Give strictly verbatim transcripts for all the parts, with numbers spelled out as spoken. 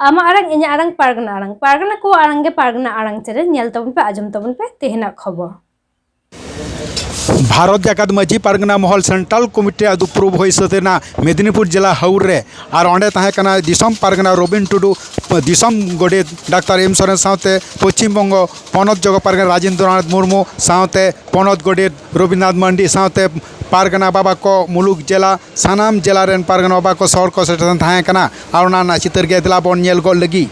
ᱟᱢᱟᱜ ᱟᱲᱟᱝ, ᱤᱧᱟᱹᱜ ᱟᱲᱟᱝ, ᱯᱟᱨᱜᱟᱱᱟ ᱟᱲᱟᱝ᱾ ᱯᱟᱨᱜᱟᱱᱟ ᱠᱚᱣᱟᱜ ᱟᱲᱟᱝ ᱜᱮ ᱯᱟᱨᱜᱟᱱᱟ ᱟᱲᱟᱝ ᱪᱮᱱᱮᱞ᱾ ᱧᱮᱞ ᱛᱟᱵᱚᱱ ᱯᱮ, ᱟᱸᱡᱚᱢ ᱛᱟᱵᱚᱱ ᱯᱮ ᱛᱮᱦᱮᱧᱟᱜ ᱠᱷᱚᱵᱚᱨ᱾ ᱵᱷᱟᱨᱚᱛ ᱡᱟᱠᱟᱛ ᱢᱟᱹᱡᱷᱤ ᱯᱟᱨᱜᱟᱱᱟ ᱢᱚᱦᱚᱞ ᱥᱮᱱᱴᱨᱟᱞ ᱠᱚᱢᱤᱴᱤ ᱨᱮᱭᱟᱜ ᱫᱩᱯᱲᱩᱵ ᱦᱩᱭ ᱥᱟᱹᱛ ᱮᱱᱟ ᱢᱮᱫᱤᱱᱤᱯᱩᱨ ᱡᱮᱞᱟ ᱦᱟᱣᱩᱨ ᱨᱮ᱾ ᱟᱨ ᱚᱸᱰᱮ ᱛᱟᱦᱮᱸ ᱠᱟᱱᱟ ᱫᱤᱥᱚᱢ ᱯᱟᱨᱜᱟᱱᱟ ᱨᱚᱵᱤᱱ ᱴᱩᱰᱩ, ᱫᱤᱥᱚᱢ ᱜᱚᱰᱮᱛ ᱰᱟᱠᱛᱟᱨ ᱮᱢ ᱥᱚᱨᱮᱱ ᱥᱟᱶᱛᱮ ᱯᱚᱪᱷᱤᱢ ᱵᱚᱝᱜᱚ ᱯᱚᱱᱚᱛ ᱡᱚᱜᱚ ᱯᱟᱨᱜᱟᱱᱟ ᱨᱟᱡᱮᱱᱫᱨᱚᱱᱟᱛᱷ ᱢᱩᱨᱢᱩ ᱥᱟᱶᱛᱮ ᱯᱚᱱᱚᱛ ᱜᱚᱰᱮᱛ ᱨᱚᱵᱤᱱᱫᱨᱚᱱᱟᱛᱷ ᱢᱟᱱᱰᱤ ᱥᱟᱶᱛᱮ ᱯᱟᱨᱜᱟᱱᱟ ᱵᱟᱵᱟ ᱠᱚ, ᱢᱩᱞᱩᱠ ᱡᱮᱞᱟ ᱥᱟᱱᱟᱢ ᱡᱮᱞᱟ ᱨᱮᱱ ᱯᱟᱨᱜᱟᱱᱟ ᱵᱟᱵᱟ ᱠᱚ ᱥᱚᱦᱚᱨ ᱠᱚ ᱥᱮᱴᱮᱨ ᱞᱮᱱ ᱛᱟᱦᱮᱸ ᱠᱟᱱᱟ᱾ ᱟᱨ ᱚᱱᱟ ᱨᱮᱱᱟᱜ ᱪᱤᱛᱟᱹᱨ ᱜᱮ ᱫᱮᱞᱟ ᱵᱚᱱ ᱧᱮᱞ ᱜᱚᱫ ᱞᱟᱹᱜᱤᱫ᱾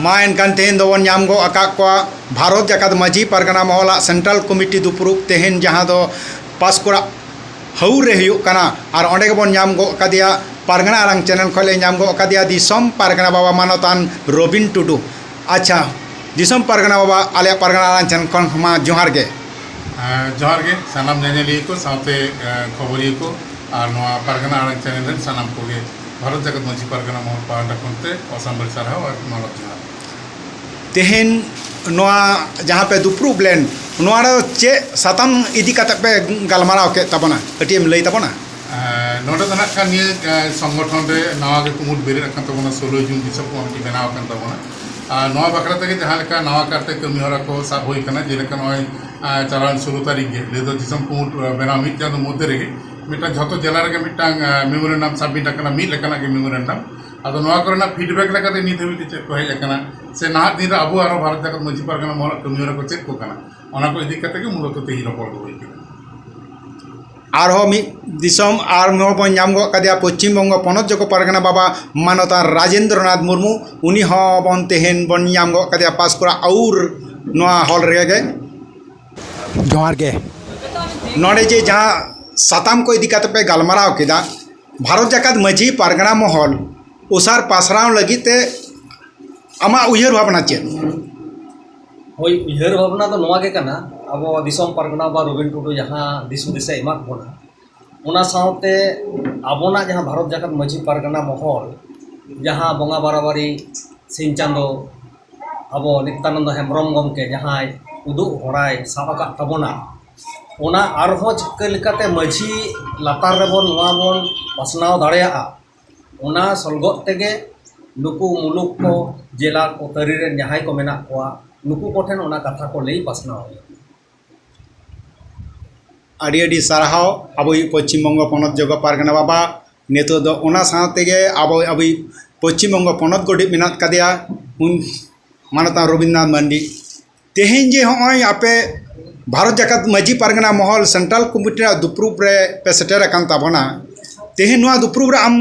ᱢᱟ ᱮᱱᱠᱷᱟᱱ ᱛᱮᱦᱮᱧ ᱫᱚᱵᱚᱱ ᱧᱟᱢ ᱜᱚᱫ ᱟᱠᱟᱫ ᱠᱚᱣᱟ ᱵᱷᱟᱨᱚᱛ ᱡᱟᱠᱟᱛ ᱢᱟᱹᱡᱷᱤ ᱯᱟᱨᱜᱟᱱᱟ ᱢᱚᱦᱚᱞᱟᱜ ᱥᱮᱱᱴᱨᱟᱞ ᱠᱚᱢᱤᱴᱤ ᱫᱩᱯᱲᱩᱵ ᱛᱮᱦᱮᱧ, ᱡᱟᱦᱟᱸ ᱫᱚ ᱯᱟᱥᱠᱩᱲᱟ ᱦᱟᱣᱩᱨ ᱨᱮ ᱦᱩᱭᱩᱜ ᱠᱟᱱᱟ᱾ ᱟᱨ ᱚᱸᱰᱮ ᱜᱮᱵᱚᱱ ᱧᱟᱢ ᱜᱚᱫ ᱠᱟᱫᱮᱭᱟ, ᱯᱟᱨᱜᱟᱱᱟ ᱟᱲᱟᱝ ᱪᱮᱱᱮᱞ ᱠᱷᱚᱱ ᱞᱮ ᱧᱟᱢ ᱜᱚᱫ ᱠᱟᱫᱮᱭᱟ ᱫᱤᱥᱚᱢ ᱯᱟᱨᱜᱟᱱᱟ ᱵᱟᱵᱟ ᱢᱟᱱᱚᱛᱟᱱ ᱨᱚᱵᱤᱱ ᱴᱩᱰᱩ᱾ ᱟᱪᱪᱷᱟ, ᱫᱤᱥᱚᱢ ᱯᱟᱨᱜᱟᱱᱟ ᱵᱟᱵᱟ, ᱟᱞᱮᱭᱟᱜ ᱯᱟᱨᱜᱟᱱᱟ ᱟᱲᱟᱝ ᱪᱮᱱᱮᱞ ᱠᱷᱚᱱ ᱢᱟ ᱡᱚᱦᱟᱨ ᱜᱮ᱾ ᱟᱸ, ᱡᱚᱦᱟᱨ ᱜᱮ ᱥᱟᱱᱟᱢ ᱧᱮᱧᱮᱞᱤᱭᱟᱹ ᱠᱚ ᱥᱟᱶᱛᱮ, ᱟᱸ, ᱠᱷᱚᱵᱚᱨᱤᱭᱟᱹ ᱠᱚ ᱟᱨ ᱱᱚᱣᱟ ᱯᱟᱨᱜᱟᱱᱟ ᱟᱲᱟᱝ ᱪᱮᱱᱮᱞ ᱨᱮᱱ ᱥᱟᱱᱟᱢ ᱠᱚᱜᱮ ᱵᱷᱟᱨᱚᱛ ᱡᱟᱠᱟᱛ ᱢᱟᱹᱡᱷᱤ ᱯᱟᱨᱜᱟᱱᱟ ᱢᱚᱦᱚᱞ ᱯᱟᱦᱴᱟ ᱠᱷᱚᱱ ᱛᱮ ᱚᱥᱟᱢᱵᱷᱮᱲ ᱥᱟᱨᱦᱟᱣ ᱟᱨ ᱢᱟᱱᱚᱛ ᱡᱚᱦᱟᱨ᱾ ᱛᱮᱦᱮᱧ ᱱᱚᱣᱟ ᱡᱟᱦᱟᱸ ᱯᱮ ᱫᱩᱯᱲᱩᱵ ᱞᱮᱱ, ᱱᱚᱣᱟ ᱨᱮ ᱪᱮᱫ ᱥᱟᱛᱟᱢ ᱤᱫᱤ ᱠᱟᱛᱮ ᱯᱮ ᱜᱟᱞᱢᱟᱨᱟᱣ ᱠᱮᱫ ᱛᱟᱵᱚᱱᱟ? ᱠᱟᱹᱴᱤᱡ ᱮᱢ ᱞᱟᱹᱭ ᱛᱟᱵᱚᱱᱟ? ᱟᱸ, ᱱᱚᱰᱮ ᱫᱚ ᱱᱟᱜ ᱠᱷᱟᱱ ᱱᱤᱭᱟᱹ, ᱟᱸ, ᱥᱚᱝᱜᱚᱴᱷᱚᱱ ᱨᱮ ᱱᱟᱣᱟ ᱜᱮ ᱠᱩᱢᱩᱴ ᱵᱮᱨᱮᱫ ᱟᱠᱟᱱ ᱛᱟᱵᱚᱱᱟ, ᱥᱳᱞᱳᱭ ᱡᱩᱱ ᱫᱤᱥᱚᱢ ᱠᱚᱢᱤᱴᱤ ᱵᱮᱱᱟᱣ ᱟᱠᱟᱱ ᱛᱟᱵᱚᱱᱟ᱾ ᱟᱨ ᱱᱚᱣᱟ ᱵᱟᱠᱷᱨᱟ ᱛᱮᱜᱮ ᱡᱟᱦᱟᱸ ᱞᱮᱠᱟ ᱱᱟᱣᱟ ᱠᱟᱨᱛᱮ ᱠᱟᱹᱢᱤ ᱦᱚᱨᱟ ᱠᱚ ᱥᱟᱵ ᱦᱩᱭ ᱟᱠᱟᱱᱟ, ᱡᱮᱞᱮᱠᱟ ᱱᱚᱜᱼᱚᱭ, ᱟᱸ, ᱪᱟᱞᱟᱣᱮᱱ ᱥᱳᱞᱳ ᱛᱟᱹᱨᱤᱠᱷ ᱜᱮ ᱞᱟᱹᱭ ᱫᱚ ᱫᱤᱥᱚᱢ ᱠᱩᱢᱩᱴ, ᱟᱸ, ᱵᱮᱱᱟᱣ ᱢᱤᱫ ᱪᱟᱸᱫᱳ ᱢᱚᱫᱽᱫᱷᱮ ᱨᱮᱜᱮ ᱢᱤᱫᱴᱟᱝ ᱡᱷᱚᱛᱚ ᱡᱮᱞᱟ ᱨᱮᱜᱮ ᱢᱤᱫᱴᱟᱝ, ᱟᱸ, ᱢᱮᱢᱳᱨᱮᱱᱰᱟᱢ ᱥᱟᱵᱢᱤᱴ ᱟᱠᱟᱱᱟ, ᱢᱤᱫ ᱞᱮᱠᱟᱱᱟᱜ ᱜᱮ ᱢᱮᱢᱳᱨᱮᱱᱰᱟᱢ᱾ ᱟᱫᱚ ᱱᱚᱣᱟ ᱠᱚᱨᱮᱱᱟᱜ ᱯᱷᱤᱰᱵᱮᱠ ᱞᱮᱠᱟᱛᱮ ᱱᱤᱛ ᱦᱟᱹᱵᱤᱡ ᱛᱮ ᱪᱮᱫ ᱠᱚ ᱦᱮᱡ ᱟᱠᱟᱱᱟ, ᱥᱮ ᱱᱟᱦᱟᱜ ᱫᱤᱱ ᱨᱮ ᱟᱵᱚ ᱟᱨᱦᱚᱸ ᱵᱷᱟᱨᱚᱛ ᱡᱟᱠᱟᱛ ᱢᱟᱹᱡᱷᱤ ᱯᱟᱨᱜᱟᱱᱟ ᱢᱚᱦᱚᱞᱟᱜ ᱠᱟᱹᱢᱤ ᱦᱚᱨᱟ ᱠᱚ ᱪᱮᱫ ᱠᱚ ᱠᱟᱱᱟ, ᱚᱱᱟ ᱠᱚ ᱤᱫᱤ ᱠᱟᱛᱮ ᱜᱮ ᱢᱩᱞᱚᱛᱚ ᱛᱮᱦᱮᱧ ᱨᱚᱯᱚᱲ ᱫᱚ ᱦᱩᱭ ᱠᱟᱱᱟ᱾ ᱟᱨᱦᱚᱸ ᱢᱤᱫ ᱫᱤᱥᱚᱢ ᱟᱨ ᱱᱚᱣᱟ ᱵᱚᱱ ᱧᱟᱢ ᱜᱚᱫ ᱠᱟᱫᱮᱭᱟ ᱯᱚᱪᱷᱤᱢ ᱵᱚᱝᱜᱚ ᱯᱚᱱᱚᱛ ᱡᱚᱜᱚ ᱯᱟᱨᱜᱟᱱᱟ ᱵᱟᱵᱟ ᱢᱟᱱᱚᱛᱟᱱ ᱨᱟᱡᱮᱱᱫᱨᱚᱱᱟᱛᱷ ᱢᱩᱨᱢᱩ, ᱩᱱᱤ ᱦᱚᱸ ᱵᱚᱱ ᱛᱮᱦᱮᱧ ᱵᱚᱱ ᱧᱟᱢ ᱜᱚᱫ ᱠᱟᱫᱮᱭᱟ ᱯᱟᱥᱠᱩᱲᱟ ᱟᱣᱩᱨ ᱱᱚᱣᱟ ᱦᱚᱞ ᱨᱮᱜᱮ᱾ ᱡᱚᱦᱟᱨ ᱜᱮ᱾ ᱱᱚᱰᱮ ᱡᱮ ᱡᱟᱦᱟᱸ ᱥᱟᱛᱟᱢ ᱠᱚ ᱤᱫᱤ ᱠᱟᱛᱮ ᱯᱮ ᱜᱟᱞᱢᱟᱨᱟᱣ ᱠᱮᱫᱟ, ᱵᱷᱟᱨᱚᱛ ᱡᱟᱠᱟᱛ ᱢᱟᱹᱡᱷᱤ ᱯᱟᱨᱜᱟᱱᱟ ᱢᱚᱦᱚᱞ ᱚᱥᱟᱨ ᱯᱟᱥᱱᱟᱣ ᱞᱟᱹᱜᱤᱫ ᱛᱮ ᱟᱢᱟᱜ ᱩᱭᱦᱟᱹᱨ ᱵᱷᱟᱵᱽᱱᱟ ᱪᱮᱫ? ᱦᱳᱭ, ᱩᱭᱦᱟᱹᱨ ᱵᱷᱟᱵᱽᱱᱟ ᱫᱚ ᱱᱚᱣᱟ ᱜᱮ ᱠᱟᱱᱟ, ᱟᱵᱚ ᱫᱤᱥᱚᱢ ᱯᱟᱨᱜᱟᱱᱟ ᱵᱟ ᱨᱚᱵᱤᱱ ᱴᱩᱰᱩ ᱡᱟᱦᱟᱸ ᱫᱤᱥ ᱦᱩᱫᱤᱥᱮ ᱮᱢᱟᱫ ᱵᱚᱱᱟ, ᱚᱱᱟ ᱥᱟᱶᱛᱮ ᱟᱵᱚᱱᱟᱜ ᱡᱟᱦᱟᱸ ᱵᱷᱟᱨᱚᱛ ᱡᱟᱠᱟᱛ ᱢᱟᱹᱡᱷᱤ ᱯᱟᱨᱜᱟᱱᱟ ᱢᱚᱦᱚᱞ ᱡᱟᱦᱟᱸ ᱵᱚᱸᱜᱟ ᱵᱟᱨᱟᱵᱟᱨᱤ, ᱥᱤᱧ ᱪᱟᱸᱫᱚ, ᱟᱵᱚ ᱱᱤᱛᱭᱟᱱᱚᱱᱫᱚ ᱦᱮᱢᱵᱨᱚᱢ ᱜᱚᱢᱠᱮ ᱡᱟᱦᱟᱸᱭ ᱩᱫᱩᱜ ᱦᱚᱨᱟᱭ ᱥᱟᱵ ᱟᱠᱟᱫ ᱛᱟᱵᱚᱱᱟ, ᱚᱱᱟ ᱟᱨᱦᱚᱸ ᱪᱤᱠᱟᱹ ᱞᱮᱠᱟᱛᱮ ᱢᱟᱹᱡᱷᱤ ᱞᱟᱛᱟᱨ ᱨᱮᱵᱚᱱ ᱱᱚᱣᱟ ᱵᱚᱱ ᱯᱟᱥᱱᱟᱣ ᱫᱟᱲᱮᱭᱟᱜᱼᱟ, ᱚᱱᱟ ᱥᱚᱞᱜᱚᱫ ᱛᱮᱜᱮ ᱱᱩᱠᱩ ᱢᱩᱞᱩᱠ ᱠᱚ, ᱡᱮᱞᱟ ᱠᱚ ᱛᱟᱹᱨᱤ ᱨᱮᱱ ᱡᱟᱦᱟᱸᱭ ᱠᱚ ᱢᱮᱱᱟᱜ ᱠᱚᱣᱟ, ᱱᱩᱠᱩ ᱠᱚᱴᱷᱮᱱ ᱚᱱᱟ ᱠᱟᱛᱷᱟ ᱠᱚ ᱞᱟᱹᱭ ᱯᱟᱥᱱᱟᱣ ᱦᱩᱭᱩᱜᱼᱟ᱾ ᱟᱹᱰᱤ ᱟᱹᱰᱤ ᱥᱟᱨᱦᱟᱣ ᱟᱵᱚᱭᱤᱡ ᱯᱚᱪᱷᱤᱢ ᱵᱚᱝᱜᱚ ᱯᱚᱱᱚᱛ ᱡᱚᱜᱚ ᱯᱟᱨᱜᱟᱱᱟ ᱵᱟᱵᱟ᱾ ᱱᱤᱛᱚᱜ ᱫᱚ ᱚᱱᱟ ᱥᱟᱶ ᱛᱮᱜᱮ ᱟᱵᱚ ᱟᱵᱚᱭᱤᱡ ᱯᱚᱪᱷᱤᱢ ᱵᱚᱝᱜᱚ ᱯᱚᱱᱚᱛ ᱜᱚᱰᱮᱛ ᱢᱮᱱᱟᱜ ᱠᱟᱫᱮᱭᱟ, ᱩᱱ ᱢᱟᱱᱚᱛᱟᱱ ᱨᱚᱵᱤᱱᱫᱨᱚᱱᱟᱛᱷ ᱢᱟᱱᱰᱤ᱾ ᱛᱮᱦᱮᱧ ᱡᱮ ᱦᱚᱸᱜᱼᱚᱭ ᱟᱯᱮ ᱵᱷᱟᱨᱚᱛ ᱡᱟᱠᱟᱛ ᱢᱟᱹᱡᱷᱤ ᱯᱟᱨᱜᱟᱱᱟ ᱢᱚᱦᱚᱞ ᱥᱮᱱᱴᱨᱟᱞ ᱠᱚᱢᱤᱴᱤ ᱨᱮᱱᱟᱜ ᱫᱩᱯᱨᱩᱵ ᱨᱮ ᱯᱮ ᱥᱮᱴᱮᱨ ᱟᱠᱟᱱ ᱛᱟᱵᱚᱱᱟ, ᱛᱮᱦᱮᱧ ᱱᱚᱣᱟ ᱫᱩᱯᱨᱩᱵ ᱨᱮ ᱟᱢ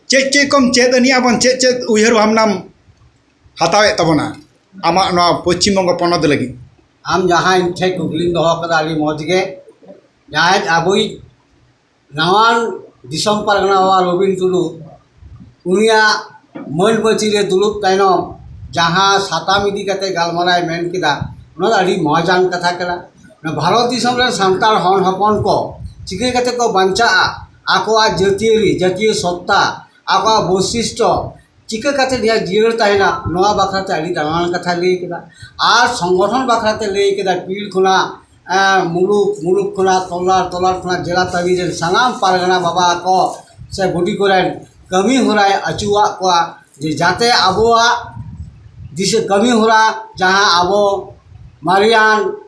ᱪᱮᱫ ᱪᱮᱫ ᱠᱚᱢ ᱪᱮᱫ ᱟᱹᱱᱤᱡ ᱟᱵᱚᱱ, ᱪᱮᱫ ᱪᱮᱫ ᱩᱭᱦᱟᱹᱨ ᱵᱷᱟᱵᱽᱱᱟᱢ ᱦᱟᱛᱟᱣᱮᱫ ᱛᱟᱵᱚᱱᱟ ᱟᱢᱟᱜ ᱱᱚᱣᱟ ᱯᱚᱪᱷᱤᱢ ᱵᱚᱝᱜᱚ ᱯᱚᱱᱚᱛ ᱞᱟᱹᱜᱤᱫ? ᱟᱢ ᱡᱟᱦᱟᱸ ᱤᱧ ᱴᱷᱮᱱ ᱠᱩᱠᱞᱤᱢ ᱫᱚᱦᱚ ᱠᱟᱫᱟ, ᱟᱹᱰᱤ ᱢᱚᱡᱽ ᱜᱮ᱾ ᱡᱟᱦᱟᱸᱭ ᱟᱵᱚᱭᱤᱡ ᱱᱟᱣᱟᱱ ᱫᱤᱥᱚᱢ ᱯᱟᱨᱜᱟᱱᱟ ᱵᱟᱵᱟ ᱨᱚᱵᱤᱱ ᱴᱩᱰᱩ, ᱩᱱᱤᱭᱟᱜ ᱢᱟᱹᱱ ᱢᱟᱹᱪᱤ ᱨᱮ ᱫᱩᱲᱩᱵ ᱛᱟᱭᱱᱚᱢ ᱡᱟᱦᱟᱸ ᱥᱟᱛᱟᱢ ᱤᱫᱤ ᱠᱟᱛᱮ ᱜᱟᱞᱢᱟᱨᱟᱣ ᱮ ᱢᱮᱱ ᱠᱮᱫᱟ, ᱚᱱᱟ ᱫᱚ ᱟᱹᱰᱤ ᱢᱚᱡᱟᱱ ᱠᱟᱛᱷᱟ ᱠᱟᱱᱟ᱾ ᱱᱚᱣᱟ ᱵᱷᱟᱨᱚᱛ ᱫᱤᱥᱚᱢ ᱨᱮᱱ ᱥᱟᱱᱛᱟᱲ ᱦᱚᱱ ᱦᱚᱯᱚᱱ ᱠᱚ ᱪᱤᱠᱟᱹ ᱠᱟᱛᱮ ᱠᱚ ᱵᱟᱧᱪᱟᱜᱼᱟ, ᱟᱠᱚᱣᱟᱜ ᱡᱟᱹᱛᱤᱭᱟᱹᱨᱤ, ᱡᱟᱹᱛᱤᱭᱟᱹ ᱥᱚᱛᱛᱟ, ᱟᱠᱚᱣᱟᱜ ᱵᱳᱭᱥᱤᱥᱴᱚ ᱪᱤᱠᱟᱹ ᱠᱟᱛᱮ ᱱᱤᱭᱟᱹ ᱡᱤᱭᱟᱹᱲ ᱛᱟᱦᱮᱱᱟ, ᱱᱚᱣᱟ ᱵᱟᱠᱷᱨᱟ ᱛᱮ ᱟᱹᱰᱤ ᱫᱟᱢᱟᱱ ᱠᱟᱛᱷᱟᱭ ᱞᱟᱹᱭ ᱠᱮᱫᱟ᱾ ᱟᱨ ᱥᱚᱝᱜᱚᱴᱷᱚᱱ ᱵᱟᱠᱷᱨᱟ ᱛᱮ ᱞᱟᱹᱭ ᱠᱮᱫᱟ, ᱯᱤᱲ ᱠᱷᱚᱱᱟᱜ ᱮᱸ, ᱢᱩᱞᱩᱠ, ᱢᱩᱞᱩᱠ ᱠᱷᱚᱱᱟᱜ ᱛᱚᱞᱟᱴ, ᱛᱚᱞᱟᱴ ᱠᱷᱚᱱᱟᱜ ᱡᱮᱞᱟ ᱛᱟᱹᱨᱤ ᱨᱮᱱ ᱥᱟᱱᱟᱢ ᱯᱟᱨᱜᱟᱱᱟ ᱵᱟᱵᱟ ᱠᱚ ᱥᱮ ᱵᱩᱰᱷᱤ ᱠᱚᱨᱮᱱ ᱠᱟᱹᱢᱤ ᱦᱚᱨᱟᱭ ᱟᱹᱪᱩᱣᱟᱜ ᱠᱚᱣᱟ, ᱡᱮ ᱡᱟᱛᱮ ᱟᱵᱚᱣᱟᱜ ᱫᱤᱥᱟᱹ ᱠᱟᱹᱢᱤ ᱦᱚᱨᱟ ᱡᱟᱦᱟᱸ ᱟᱵᱚ ᱢᱟᱨᱮᱭᱟᱱ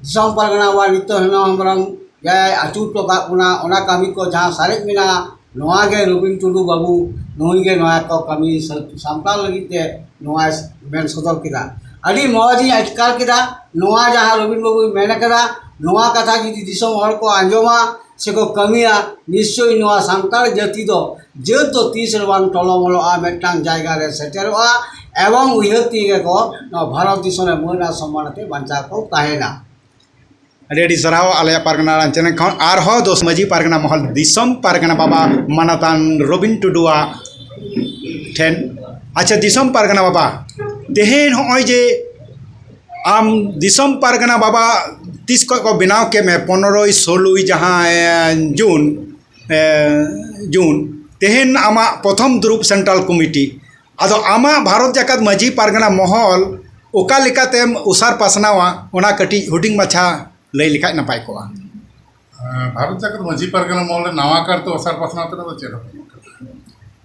ᱫᱤᱥᱚᱢ ᱯᱟᱨᱜᱟᱱᱟ ᱵᱟᱵᱟ ᱱᱤᱛᱚᱜ ᱦᱮᱱᱚ ᱦᱮᱢᱵᱨᱚᱢ ᱡᱟᱦᱟᱸᱭ ᱟᱹᱪᱩ ᱦᱚᱴᱚ ᱠᱟᱜ ᱵᱚᱱᱟ, ᱚᱱᱟ ᱠᱟᱹᱢᱤ ᱠᱚ ᱡᱟᱦᱟᱸ ᱥᱟᱨᱮᱡ ᱢᱮᱱᱟᱜᱼᱟ, ᱱᱚᱣᱟ ᱜᱮ ᱨᱚᱵᱤᱱ ᱴᱩᱰᱩ ᱵᱟᱹᱵᱩ, ᱱᱩᱭ ᱜᱮ ᱱᱚᱣᱟ ᱠᱚ ᱠᱟᱹᱢᱤ ᱥᱟ-, ᱥᱟᱢᱴᱟᱣ ᱞᱟᱹᱜᱤᱫ ᱛᱮ ᱱᱚᱣᱟᱭ ᱢᱮᱱ ᱥᱚᱫᱚᱨ ᱠᱮᱫᱟ᱾ ᱟᱹᱰᱤ ᱢᱚᱡᱽ ᱤᱧ ᱟᱴᱠᱟᱨ ᱠᱮᱫᱟ᱾ ᱱᱚᱣᱟ ᱡᱟᱦᱟᱸ ᱨᱚᱵᱤᱱ ᱵᱟᱹᱵᱩᱭ ᱢᱮᱱ ᱠᱟᱫᱟ, ᱱᱚᱣᱟ ᱠᱟᱛᱷᱟ ᱡᱩᱫᱤ ᱫᱤᱥᱚᱢ ᱦᱚᱲ ᱠᱚ ᱟᱸᱡᱚᱢᱟ ᱥᱮᱠᱚ ᱠᱟᱹᱢᱤᱭᱟ, ᱱᱤᱥᱪᱳᱭ ᱱᱚᱣᱟ ᱥᱟᱱᱛᱟᱲ ᱡᱟᱹᱛᱤ ᱫᱚ ᱡᱟᱹᱛ ᱫᱚ ᱛᱤᱥ ᱨᱮ ᱵᱟᱝ ᱴᱚᱞᱚᱢᱚᱞᱚᱜᱼᱟ, ᱢᱤᱫᱴᱟᱝ ᱡᱟᱭᱜᱟ ᱨᱮ ᱥᱮᱴᱮᱨᱚᱜᱼᱟ, ᱮᱵᱚᱝ ᱩᱭᱦᱟᱹᱨ ᱛᱮᱜᱮ ᱠᱚ ᱱᱚᱣᱟ ᱵᱷᱟᱨᱚᱛ ᱫᱤᱥᱚᱢ ᱨᱮ ᱢᱟᱹᱱ ᱟᱨ ᱥᱚᱢᱢᱟᱱ ᱟᱛᱮ ᱵᱟᱧᱪᱟᱣ ᱠᱚ ᱛᱟᱦᱮᱱᱟ᱾ ᱟᱹᱰᱤ ᱟᱹᱰᱤ ᱥᱟᱨᱦᱟᱣ ᱟᱞᱮᱭᱟᱜ ᱯᱟᱨᱜᱟᱱᱟ ᱟᱲᱟᱝ ᱪᱮᱱᱮᱞ ᱠᱷᱚᱱ᱾ ᱟᱨᱦᱚᱸ ᱫᱚᱥ ᱢᱟᱹᱡᱷᱤ ᱯᱟᱨᱜᱟᱱᱟ ᱢᱚᱦᱚᱞ, ᱫᱤᱥᱚᱢ ᱯᱟᱨᱜᱟᱱᱟ ᱵᱟᱵᱟ ᱢᱟᱱᱚᱛᱟᱱ ᱨᱚᱵᱤᱱ ᱴᱩᱰᱩᱣᱟᱜ ᱴᱷᱮᱱ᱾ ᱟᱪᱪᱷᱟ, ᱫᱤᱥᱚᱢ ᱯᱟᱨᱜᱟᱱᱟ ᱵᱟᱵᱟ, ᱛᱮᱦᱮᱧ ᱦᱚᱸᱜᱼᱚᱭ ᱡᱮ ᱟᱢ ᱫᱤᱥᱚᱢ ᱯᱟᱨᱜᱟᱱᱟ ᱵᱟᱵᱟ ᱛᱤᱥ ᱠᱷᱚᱱ ᱠᱚ ᱵᱮᱱᱟᱣ ᱠᱮᱫ ᱢᱮ, ᱯᱚᱱᱨᱚᱭ ᱥᱳᱞᱳᱭ ᱡᱟᱦᱟᱸ, ᱮ, ᱡᱩᱱ, ᱮ, ᱡᱩᱱ, ᱛᱮᱦᱮᱧ ᱟᱢᱟᱜ ᱯᱨᱚᱛᱷᱚᱢ ᱫᱩᱨᱩᱵ ᱥᱮᱱᱴᱨᱟᱞ ᱠᱚᱢᱤᱴᱤ, ᱟᱫᱚ ᱟᱢᱟᱜ ᱵᱷᱟᱨᱚᱛ ᱡᱟᱠᱟᱛ ᱢᱟᱹᱡᱷᱤ ᱯᱟᱨᱜᱟᱱᱟ ᱢᱚᱦᱚᱞ ᱚᱠᱟ ᱞᱮᱠᱟᱛᱮᱢ ᱚᱥᱟᱨ ᱯᱟᱥᱱᱟᱣᱟ, ᱚᱱᱟ ᱠᱟᱹᱴᱤᱡ ᱦᱩᱰᱤᱧ ᱢᱟᱪᱷᱟ ᱞᱟᱹᱭ ᱞᱮᱠᱷᱟᱡ ᱱᱟᱯᱟᱭ ᱠᱚᱜᱼᱟ᱾ ᱟᱸ, ᱵᱷᱟᱨᱚᱛ ᱡᱟᱠᱟᱛ ᱢᱟᱹᱡᱷᱤ ᱯᱟᱨᱜᱟᱱᱟ ᱢᱚᱦᱚᱞ ᱨᱮ ᱱᱟᱣᱟ ᱠᱟᱨᱛᱮ ᱚᱥᱟᱨ ᱯᱟᱥᱱᱟᱣ ᱛᱮᱱᱟᱜ ᱫᱚ ᱪᱮᱫ ᱦᱚᱸ ᱵᱟᱹᱱᱩᱜ ᱟᱠᱟᱫᱟ᱾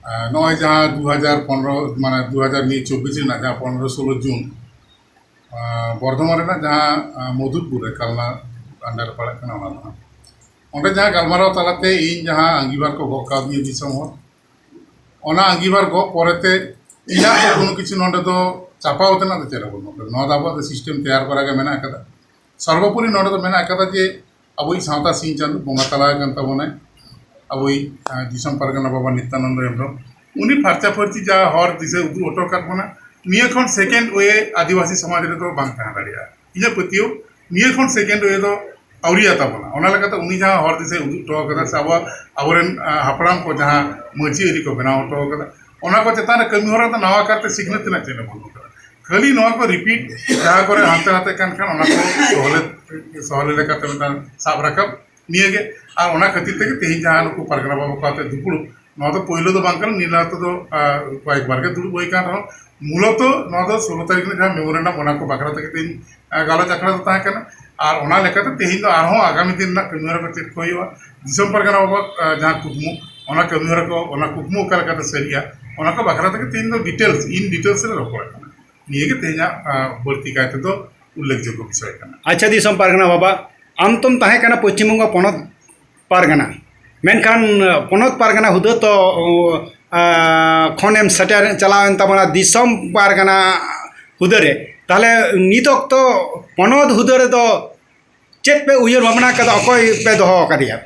ᱟᱸ, ᱱᱚᱜᱼᱚᱭ ᱡᱟᱦᱟᱸ ᱫᱩ ᱦᱟᱡᱟᱨ ᱯᱚᱱᱨᱚ, ᱢᱟᱱᱮ, ᱫᱩ ᱦᱟᱡᱟᱨ ᱪᱚᱵᱵᱤᱥ ᱨᱮᱱᱟᱜ ᱡᱟᱦᱟᱸ ᱯᱚᱱᱨᱚ ᱥᱳᱞᱳ ᱡᱩᱱ, ᱟᱸ, ᱵᱚᱨᱫᱷᱚᱢᱟᱱ ᱨᱮᱱᱟᱜ ᱡᱟᱦᱟᱸ, ᱟᱸ, ᱢᱚᱫᱷᱩᱨᱯᱩᱨ ᱨᱮ ᱠᱟᱞᱱᱟ under ᱨᱮ ᱯᱟᱲᱟᱜ ᱠᱟᱱᱟ, ᱚᱱᱟ ᱫᱚ ᱦᱟᱸᱜ, ᱚᱸᱰᱮ ᱡᱟᱦᱟᱸ ᱜᱟᱞᱢᱟᱨᱟᱣ ᱛᱟᱞᱟᱛᱮ ᱤᱧ ᱡᱟᱦᱟᱸ ᱟᱸᱜᱤᱵᱷᱟᱨ ᱠᱚ ᱜᱚᱜ ᱠᱟᱣᱫᱤᱧᱟ ᱫᱤᱥᱚᱢ ᱦᱚᱲ, ᱚᱱᱟ ᱟᱸᱜᱤᱵᱷᱟᱨ ᱜᱚᱜ ᱯᱚᱨᱮᱛᱮ ᱤᱧᱟᱹᱜ ᱫᱚ ᱠᱳᱱᱳ ᱠᱤᱪᱷᱩ ᱱᱚᱰᱮ ᱫᱚ ᱪᱟᱯᱟᱣ ᱛᱮᱱᱟᱜ ᱫᱚ ᱪᱮᱫ ᱦᱚᱸ ᱵᱟᱹᱱᱩᱜ ᱟᱠᱟᱫᱟ᱾ ᱱᱚᱣᱟ ᱫᱚ ᱟᱵᱚᱣᱟᱜ ᱫᱚ system ᱛᱮᱭᱟᱨ ᱠᱚᱨᱟ ᱜᱮ ᱢᱮᱱᱟᱜ ᱟᱠᱟᱫᱟ᱾ ᱥᱚᱨᱵᱚᱯᱚᱨᱤ ᱱᱚᱰᱮ ᱫᱚ ᱢᱮᱱᱟᱜ ᱟᱠᱟᱫᱟ ᱡᱮ ᱟᱵᱚᱭᱤᱡ ᱥᱟᱶᱛᱟ ᱥᱤᱧ ᱪᱟᱸᱫᱳ ᱵᱚᱸᱜᱟ ᱛᱟᱞᱟ ᱟᱠᱟᱱ ᱛᱟᱵᱚᱱᱟᱭ, ᱟᱵᱚᱭᱤᱡ, ᱟᱸ, ᱫᱤᱥᱚᱢ ᱯᱟᱨᱜᱟᱱᱟ ᱵᱟᱵᱟ ᱱᱤᱛᱭᱟᱱᱚᱱᱫᱚ ᱦᱮᱢᱵᱨᱚᱢ, ᱩᱱᱤ ᱯᱷᱟᱨᱪᱟ ᱯᱷᱟᱹᱨᱪᱤ ᱡᱟᱦᱟᱸ ᱦᱚᱨ ᱫᱤᱥᱟᱹ ᱩᱫᱩᱜ ᱦᱚᱴᱚ ᱟᱠᱟᱫ ᱵᱚᱱᱟ, ᱱᱤᱭᱟᱹ ᱠᱷᱚᱱ second way ᱟᱹᱫᱤᱵᱟᱹᱥᱤ ᱥᱚᱢᱟᱡᱽ ᱨᱮᱫᱚ ᱵᱟᱝ ᱛᱟᱦᱮᱸ ᱫᱟᱲᱮᱭᱟᱜᱼᱟ᱾ ᱤᱧᱟᱹᱜ ᱯᱟᱹᱛᱭᱟᱹᱣ, ᱱᱤᱭᱟᱹ ᱠᱷᱚᱱ second way ᱫᱚ ᱟᱹᱣᱨᱤᱭᱟ ᱛᱟᱵᱚᱱᱟ᱾ ᱚᱱᱟ ᱞᱮᱠᱟᱛᱮ ᱩᱱᱤ ᱡᱟᱦᱟᱸ ᱦᱚᱨ ᱫᱤᱥᱟᱹᱭ ᱩᱫᱩᱜ ᱦᱚᱴᱚ ᱟᱠᱟᱫᱟ ᱥᱮ ᱟᱵᱚ, ᱟᱵᱚᱨᱮᱱ, ᱟᱸ, ᱦᱟᱯᱲᱟᱢ ᱠᱚ ᱡᱟᱦᱟᱸ ᱢᱟᱹᱡᱷᱤ ᱟᱹᱨᱤ ᱠᱚ ᱵᱮᱱᱟᱣ ᱦᱚᱴᱚ ᱟᱠᱟᱫᱟ, ᱚᱱᱟ ᱠᱚ ᱪᱮᱛᱟᱱ ᱨᱮ ᱠᱟᱹᱢᱤ ᱦᱚᱨᱟ ᱫᱚ ᱱᱟᱣᱟ ᱠᱟᱨᱛᱮ ᱥᱤᱠᱷᱱᱟᱹᱛ ᱨᱮᱱᱟᱜ ᱪᱮᱫ ᱦᱚᱸ ᱵᱟᱹᱱᱩᱜ ᱟᱠᱟᱫᱟ᱾ ᱠᱷᱟᱹᱞᱤ ᱱᱚᱣᱟ ᱠᱚ repeat ᱡᱟᱦᱟᱸ ᱠᱚᱨᱮ ᱦᱟᱱᱛᱮ ᱱᱟᱛᱮ ᱠᱟᱱ ᱠᱷᱟᱱ ᱚᱱᱟ ᱠᱚ ᱥᱚᱦᱞᱮ, ᱥᱚᱦᱞᱮ ᱞᱮᱠᱟᱛᱮ ᱢᱤᱫᱴᱟᱝ ᱥᱟᱵ ᱨᱟᱠᱟᱵ ᱱᱤᱭᱟᱹᱜᱮ᱾ ᱟᱨ ᱚᱱᱟ ᱠᱷᱟᱹᱛᱤᱨ ᱛᱮᱜᱮ ᱛᱮᱦᱮᱧ ᱡᱟᱦᱟᱸ ᱱᱩᱠᱩ ᱯᱟᱨᱜᱟᱱᱟ ᱵᱟᱵᱟ ᱠᱚ ᱟᱛᱮ ᱫᱩᱯᱲᱩᱵ, ᱱᱚᱣᱟ ᱫᱚ ᱯᱳᱭᱞᱳ ᱫᱚ ᱵᱟᱝ ᱠᱟᱱᱟ, ᱱᱤᱭᱟᱹ ᱞᱟᱦᱟ ᱛᱮᱫᱚ, ᱟᱸ, ᱠᱚᱭᱮᱠ ᱵᱟᱨ ᱜᱮ ᱫᱩᱲᱩᱵ ᱦᱩᱭ ᱟᱠᱟᱱ ᱨᱮᱦᱚᱸ, ᱢᱩᱞᱚᱛᱚ ᱱᱚᱣᱟ ᱫᱚ ᱥᱳᱞᱳ ᱛᱟᱹᱨᱤᱠᱷ ᱨᱮᱱᱟᱜ ᱡᱟᱦᱟᱸ memorandum, ᱚᱱᱟ ᱠᱚ ᱵᱟᱠᱷᱨᱟ ᱛᱮᱜᱮ ᱛᱮᱦᱮᱧ, ᱟᱸ, ᱜᱟᱞᱚᱪ ᱟᱠᱷᱲᱟ ᱫᱚ ᱛᱟᱦᱮᱸ ᱠᱟᱱᱟ᱾ ᱟᱨ ᱚᱱᱟ ᱞᱮᱠᱟᱛᱮ ᱛᱮᱦᱮᱧ ᱫᱚ ᱟᱨᱦᱚᱸ ᱟᱜᱟᱢᱤ ᱫᱤᱱ ᱨᱮᱱᱟᱜ ᱠᱟᱹᱢᱤ ᱦᱚᱨᱟ ᱠᱚ ᱪᱮᱫ ᱠᱚ ᱦᱩᱭᱩᱜᱼᱟ, ᱫᱤᱥᱚᱢ ᱯᱟᱨᱜᱟᱱᱟ ᱵᱟᱵᱟ, ᱟᱸ, ᱡᱟᱦᱟᱸ ᱠᱩᱠᱢᱩ, ᱚᱱᱟ ᱠᱟᱹᱢᱤ ᱦᱚᱨᱟ ᱠᱚ, ᱚᱱᱟ ᱠᱩᱠᱢᱩ ᱚᱠᱟ ᱞᱮᱠᱟᱛᱮ ᱥᱟᱹᱨᱤᱜᱼᱟ, ᱚᱱᱟ ᱠᱚ ᱵᱟᱠᱷᱨᱟ ᱛᱮᱜᱮ ᱛᱮᱦᱮᱧ ᱫᱚ details, in details ᱨᱮ ᱨᱚᱯᱚᱲ ᱟᱠᱟᱱᱟ᱾ ᱱᱤᱭᱟᱹ ᱜᱮ ᱛᱮᱦᱮᱧᱟᱜ, ᱟᱸ, ᱵᱟᱹᱲᱛᱤ ᱠᱟᱭ ᱛᱮᱫᱚ ᱩᱞᱞᱮᱠᱷᱡᱳᱜᱽᱜᱚ ᱵᱤᱥᱚᱭ ᱠᱟᱱᱟ᱾ ᱟᱪᱪᱷᱟ, ᱫᱤᱥᱚᱢ ᱯᱟᱨᱜᱟᱱᱟ ᱵᱟᱵᱟ, ᱟᱢ ᱛᱚᱢ ᱛᱟᱦᱮᱸ ᱠᱟᱱᱟ ᱯᱚᱪᱷᱤᱢ ᱵᱚᱝᱜᱚ ᱯᱚᱱᱚᱛ ᱯᱟᱨᱜᱟᱱᱟ, ᱢᱮᱱᱠᱷᱟᱱ ᱯᱚᱱᱚᱛ ᱯᱟᱨᱜᱟᱱᱟ ᱦᱩᱫᱟᱹ ᱛᱚ, ᱟᱸ, ᱠᱷᱚᱱᱮᱢ ᱥᱮᱴᱮᱨ ᱪᱟᱞᱟᱣᱮᱱ ᱛᱟᱵᱚᱱᱟ ᱫᱤᱥᱚᱢ ᱯᱟᱨᱜᱟᱱᱟ ᱦᱩᱫᱟᱹ ᱨᱮ᱾ ᱛᱟᱦᱞᱮ ᱱᱤᱛ ᱚᱠᱛᱚ ᱯᱚᱱᱚᱛ ᱦᱩᱫᱟᱹ ᱨᱮᱫᱚ ᱪᱮᱫ ᱯᱮ ᱩᱭᱦᱟᱹᱨ ᱵᱷᱟᱵᱽᱱᱟ ᱠᱟᱫᱟ, ᱚᱠᱚᱭ ᱯᱮ ᱫᱚᱦᱚ ᱟᱠᱟᱫᱮᱭᱟ?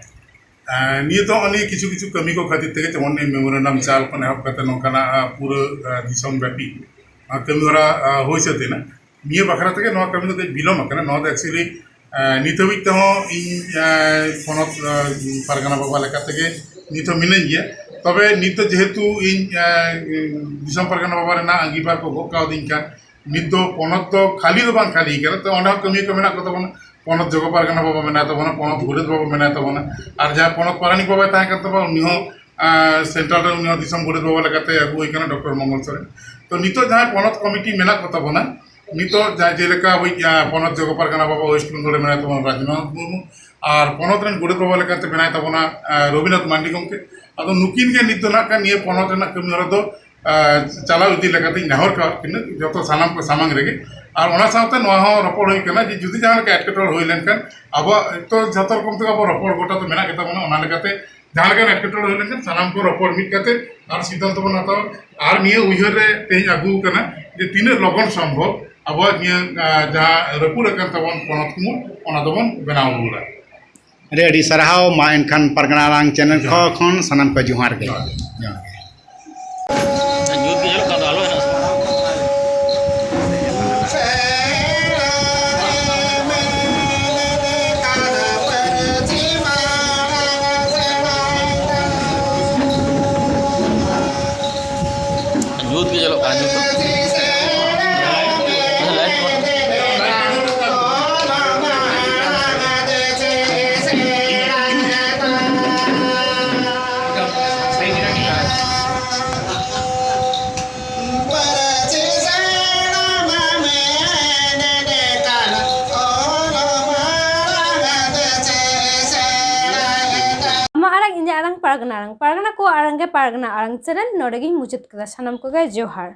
ᱟᱸ, ᱱᱤᱭᱟᱹ ᱫᱚ ᱚᱱᱮ ᱠᱤᱪᱷᱩ ᱠᱤᱪᱷᱩ ᱠᱟᱹᱢᱤ ᱠᱚ ᱠᱷᱟᱹᱛᱤᱨ ᱛᱮᱜᱮ, ᱡᱮᱢᱚᱱ ᱱᱤᱭᱟᱹ memorandum ᱪᱟᱞ ᱠᱷᱚᱱ ᱮᱦᱚᱵ ᱠᱟᱛᱮ ᱱᱚᱝᱠᱟᱱᱟᱜ, ᱟᱸ, ᱯᱩᱨᱟᱹ, ᱟᱸ, ᱫᱤᱥᱚᱢ ᱵᱮᱯᱤ, ᱟᱸ, ᱠᱟᱹᱢᱤ ᱦᱚᱨᱟ, ᱟᱸ, ᱦᱩᱭ ᱥᱟᱹᱛ ᱮᱱᱟ᱾ ᱱᱤᱭᱟᱹ ᱵᱟᱠᱷᱨᱟ ᱛᱮᱜᱮ ᱱᱚᱣᱟ ᱠᱟᱹᱢᱤ ᱫᱚ ᱠᱟᱹᱡ ᱵᱤᱞᱚᱢ ᱟᱠᱟᱱᱟ᱾ ᱱᱚᱣᱟ ᱫᱚ actually, ᱟᱸ, ᱱᱤᱛ ᱦᱟᱹᱵᱤᱡ ᱛᱮᱦᱚᱸ ᱤᱧ, ᱟᱸ, ᱯᱚᱱᱚᱛ, ᱟᱸ, ᱯᱟᱨᱜᱟᱱᱟ ᱵᱟᱵᱟ ᱞᱮᱠᱟ ᱛᱮᱜᱮ ᱱᱤᱛ ᱦᱚᱸ ᱢᱤᱱᱟᱹᱧ ᱜᱮᱭᱟ᱾ ᱛᱚᱵᱮ ᱱᱤᱛ ᱫᱚ ᱡᱮᱦᱮᱛᱩ ᱤᱧ, ᱟᱸ, ᱫᱤᱥᱚᱢ ᱯᱟᱨᱜᱟᱱᱟ ᱵᱟᱵᱟ ᱨᱮᱱᱟᱜ ᱟᱸᱜᱤᱵᱷᱟᱨ ᱠᱚ ᱜᱚᱜ ᱠᱟᱣᱫᱤᱧ ᱠᱷᱟᱱ, ᱱᱤᱛ ᱫᱚ ᱯᱚᱱᱚᱛ ᱫᱚ ᱠᱷᱟᱹᱞᱤ ᱫᱚ ᱵᱟᱝ ᱠᱷᱟᱹᱞᱤ ᱠᱟᱱᱟ, ᱛᱚ ᱚᱸᱰᱮ ᱦᱚᱸ ᱠᱟᱹᱢᱤᱭᱟᱹ ᱠᱚ ᱢᱮᱱᱟᱜ ᱠᱚ ᱛᱟᱵᱚᱱᱟ᱾ ᱯᱚᱱᱚᱛ ᱡᱚᱜᱚ ᱯᱟᱨᱜᱟᱱᱟ ᱵᱟᱵᱟ ᱢᱮᱱᱟᱭ ᱛᱟᱵᱚᱱᱟ, ᱯᱚᱱᱚᱛ ᱜᱚᱰᱮᱛ ᱵᱟᱵᱟ ᱢᱮᱱᱟᱭ ᱛᱟᱵᱚᱱᱟ, ᱟᱨ ᱡᱟᱦᱟᱸᱭ ᱯᱚᱱᱚᱛ ᱯᱟᱨᱟᱱᱤᱠ ᱵᱟᱵᱟᱭ ᱛᱟᱦᱮᱸ ᱠᱟᱱ ᱛᱟᱵᱚᱱᱟ, ᱩᱱᱤ ᱦᱚᱸ, ᱟᱸ, central ᱨᱮ ᱩᱱᱤ ᱦᱚᱸ ᱫᱤᱥᱚᱢ ᱜᱚᱰᱮᱛ ᱵᱟᱵᱟ ᱞᱮᱠᱟᱛᱮ ᱟᱹᱜᱩ ᱦᱩᱭ ᱠᱟᱱᱟ, ᱰᱚᱠᱴᱚᱨ ᱢᱚᱝᱜᱚᱞ ᱥᱚᱨᱮᱱ᱾ ᱛᱚ ᱱᱤᱛᱚᱜ ᱡᱟᱦᱟᱸᱭ ᱯᱚᱱᱚᱛ ᱠᱚᱢᱤᱴᱤ ᱢᱮᱱᱟᱜ ᱠᱚ ᱛᱟᱵᱚᱱᱟ, ᱱᱤᱛᱚᱜ ᱡᱟᱦᱟᱸ ᱡᱮᱞᱮᱠᱟ ᱟᱵᱚᱭᱤᱡ, ᱟᱸ, ᱯᱚᱱᱚᱛ ᱡᱚᱜᱚ ᱯᱟᱨᱜᱟᱱᱟ ᱵᱟᱵᱟ ᱳᱭᱮᱥᱴ ᱵᱮᱝᱜᱚᱞ ᱨᱮ ᱢᱮᱱᱟᱭ ᱛᱟᱵᱚᱱᱟ ᱨᱟᱡᱽᱱᱟᱛᱷ ᱢᱩᱨᱢᱩ, ᱟᱨ ᱯᱚᱱᱚᱛ ᱨᱮᱱ ᱜᱚᱰᱮᱛ ᱵᱟᱵᱟ ᱞᱮᱠᱟᱛᱮ ᱢᱮᱱᱟᱭ ᱛᱟᱵᱚᱱᱟ, ᱟᱸ, ᱨᱚᱵᱤᱱᱟᱛᱷ ᱢᱟᱱᱰᱤ ᱜᱚᱢᱠᱮ᱾ ᱟᱫᱚ ᱱᱩᱠᱤᱱ ᱜᱮ ᱱᱤᱛ ᱫᱚ ᱱᱟᱜ ᱠᱷᱟᱱ ᱱᱤᱭᱟᱹ ᱯᱚᱱᱚᱛ ᱨᱮᱱᱟᱜ ᱠᱟᱹᱢᱤ ᱦᱚᱨᱟ ᱫᱚ, ᱟᱸ, ᱪᱟᱞᱟᱣ ᱤᱫᱤ ᱞᱮᱠᱟᱛᱤᱧ ᱱᱮᱦᱚᱨ ᱠᱟᱜ ᱠᱤᱱᱟ ᱡᱚᱛᱚ ᱥᱟᱱᱟᱢ ᱠᱚ ᱥᱟᱢᱟᱝ ᱨᱮᱜᱮ᱾ ᱟᱨ ᱚᱱᱟ ᱥᱟᱶᱛᱮ ᱱᱚᱣᱟ ᱦᱚᱸ ᱨᱚᱯᱚᱲ ᱦᱩᱭ ᱠᱟᱱᱟ ᱡᱮ ᱡᱩᱫᱤ ᱡᱟᱦᱟᱸ ᱞᱮᱠᱟ ᱮᱴᱠᱮᱴᱚᱬᱮ ᱦᱩᱭ ᱞᱮᱱᱠᱷᱟᱱ ᱟᱵᱚᱣᱟᱜ ᱛᱚ ᱡᱷᱚᱛᱚ ᱨᱚᱠᱚᱢ ᱛᱮᱜᱮ ᱟᱵᱚ ᱨᱚᱯᱚᱲ ᱜᱚᱴᱟ ᱫᱚ ᱢᱮᱱᱟᱜ ᱜᱮᱛᱟ ᱵᱚᱱᱟ, ᱚᱱᱟ ᱞᱮᱠᱟᱛᱮ ᱡᱟᱦᱟᱸ ᱞᱮᱠᱟᱱ ᱮᱴᱠᱮᱴᱚᱬᱮ ᱦᱩᱭ ᱞᱮᱱᱠᱷᱟᱱ ᱥᱟᱱᱟᱢ ᱠᱚ ᱨᱚᱯᱚᱲ ᱢᱤᱫ ᱠᱟᱛᱮ ᱟᱨ ᱥᱤᱫᱽᱫᱷᱟᱱᱛᱚ ᱵᱚᱱ ᱦᱟᱛᱟᱣᱟ᱾ ᱟᱨ ᱱᱤᱭᱟᱹ ᱩᱭᱦᱟᱹᱨ ᱨᱮ ᱛᱮᱦᱮᱧ ᱟᱹᱜᱩ ᱟᱠᱟᱱᱟ ᱡᱮ ᱛᱤᱱᱟᱹᱜ ᱞᱚᱜᱚᱱ ᱥᱚᱢᱵᱷᱚᱵ ᱟᱵᱚᱣᱟᱜ ᱱᱤᱭᱟᱹ, ᱟᱸ, ᱡᱟᱦᱟᱸ ᱨᱟᱹᱯᱩᱫ ᱟᱠᱟᱱ ᱛᱟᱵᱚᱱ ᱯᱚᱱᱚᱛ ᱠᱩᱢᱩᱴ, ᱚᱱᱟ ᱫᱚᱵᱚᱱ ᱵᱮᱱᱟᱣ ᱨᱩᱣᱟᱹᱲᱟ᱾ ᱟᱹᱰᱤ ᱟᱹᱰᱤ ᱥᱟᱨᱦᱟᱣ᱾ ᱢᱟ ᱮᱱᱠᱷᱟᱱ ᱯᱟᱨᱜᱟᱱᱟ ᱟᱲᱟᱝ ᱪᱮᱱᱮᱞ ᱠᱷᱚ-, ᱡᱚᱦᱟᱨ᱾ ᱠᱷᱚᱱ ᱥᱟᱱᱟᱢ ᱠᱚ ᱡᱚᱦᱟᱨ ᱜᱮ᱾ ᱡᱚᱦᱟᱨ᱾ ᱡᱚᱦᱟᱨ ᱜᱮ᱾ ᱧᱩᱛ ᱜᱮ ᱧᱮᱞᱚᱜ ᱠᱟᱱ ᱫᱚ, ᱟᱞᱚ ᱦᱮᱱᱟᱜᱼᱟ ᱥᱮ? ᱧᱩᱛ ᱜᱮ ᱧᱮᱞᱚᱜ ᱠᱟᱱᱟ, ᱧᱩᱛ ᱫᱚ᱾ ᱟᱪᱪᱷᱟ, ᱞᱟᱭᱤᱴ ᱠᱚ᱾ ᱟᱢᱟᱜ ᱟᱲᱟᱝ, ᱤᱧᱟᱹᱜ ᱟᱲᱟᱝ, ᱯᱟᱨᱜᱟᱱᱟ ᱟᱲᱟᱝ, ᱯᱟᱨᱜᱟᱱᱟ ᱠᱚ ᱟᱲᱟᱝ ᱜᱮ ᱯᱟᱨᱜᱟᱱᱟ ᱟᱲᱟᱝ ᱪᱮᱱᱮᱞ᱾ ᱱᱚᱰᱮ ᱜᱤᱧ ᱢᱩᱪᱟᱹᱫ ᱠᱮᱫᱟ᱾ ᱥᱟᱱᱟᱢ ᱠᱚᱜᱮ ᱡᱚᱦᱟᱨ᱾